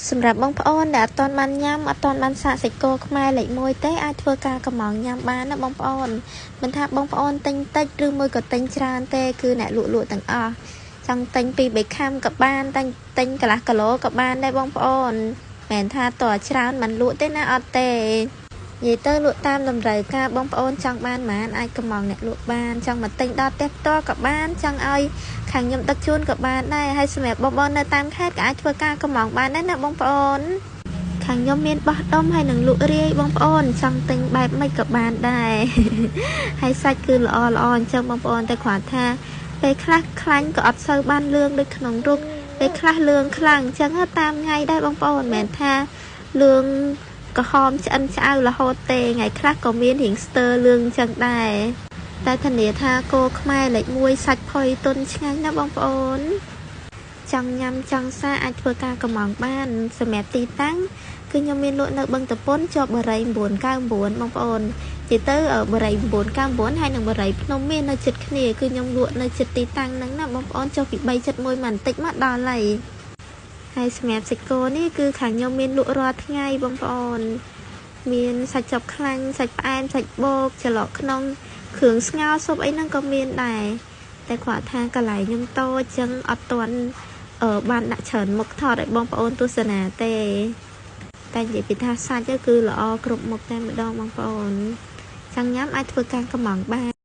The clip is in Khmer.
សម្រាប់បងប្អូនដែលអត់ទាន់បានញ៉ាំអត់ទាន់បានសាកសាច់គោខ្មែរលេខ1ទេអាចធ្វើការកម្ម៉ង់ញ៉ាំបានណាបងប្អូនមិនថាបងប្អូនទិញតិចឬមួយក៏ទិញច្រើនទេគឺអ្នកលក់លក់ទាំងអស់ចង់ទិញពី3ខាំក៏បានតែទិញកន្លះគីឡូក៏បានដែរបងប្អូនមិនថាតើច្រើនមិនលក់ទេណាអត់ទេនិយាយទៅលក់តាមតម្រូវការបងប្អូនចង់បានប៉ុន្មានអាចកម្ម៉ង់អ្នកលក់បានចង់មកទិញដល់ផ្ទះផ្ទាល់ក៏បានចង់ឲ្យខាងខ្ញុំដឹកជូនក៏បានដែរហើយសម្រាប់បងប្អូននៅតាមខេត្តក៏អាចធ្វើការកម្ម៉ង់បានដែរណាបងប្អូនខាងខ្ញុំមានបោះដុំហើយនឹងលក់រាយបងប្អូនចង់ទិញបែបម៉េចក៏បានដែរហើយសាច់គឺល្អល្អអញ្ចឹងបងប្អូនតែគ្រាន់ថាពេលខ្លះខ្លាញ់ក៏អត់សូវបានលឿងដូចក្នុងរូបពេលខ្លះលឿងខ្លាំងអញ្ចឹងតាមថ្ងៃដែរបងប្អូនមិនមែនថាលឿងក្រហមឆ្អិនឆ្អៅរហូតទេថ្ងៃខ្លះក៏មានរៀងស្ទើរលឿងអញ្ចឹងដែរតែធានាថាគោខ្មែរលេខ1សាច់ផុយទុនឆ្ងាញ់ណាបងប្អូនចង់ញ៉ាំចង់សាអាចធ្វើការកម្ម៉ង់បានសម្រាប់ទីតាំងគឺខ្ញុំមានលក់នៅបឹងតពុនជាប់បរិយ999បងប្អូននិយាយទៅបរិយ999ហើយនិងបរិយភ្នំមាននៅជិតគ្នាគឺខ្ញុំលក់នៅជិតទីតាំងហ្នឹងណាបងប្អូនចុះពី371មកបន្តិចមកដល់ហើយហើយសម្រាប់សាច់គោនេះគឺខាងខ្ញុំមានលក់រាល់ថ្ងៃបងប្អូនមានសាច់ចប់ខ្លាញ់សាច់ផ្អែមសាច់បោកច្រឡកក្នុងគ្រឿងស្ងោរស៊ុបអីហ្នឹងក៏មានដែរតែគាត់ថាកន្លែងខ្ញុំតូចចឹងអត់ទាន់បានដាក់ច្រើនមុខថតឲ្យបងប្អូនទស្សនាទេតែនិយាយពីថាសាច់គឺល្អគ្រប់មុខតែម្ដងបងប្អូនចង់ញ៉ាំអាចធ្វើការកម្ម៉ង់បាន។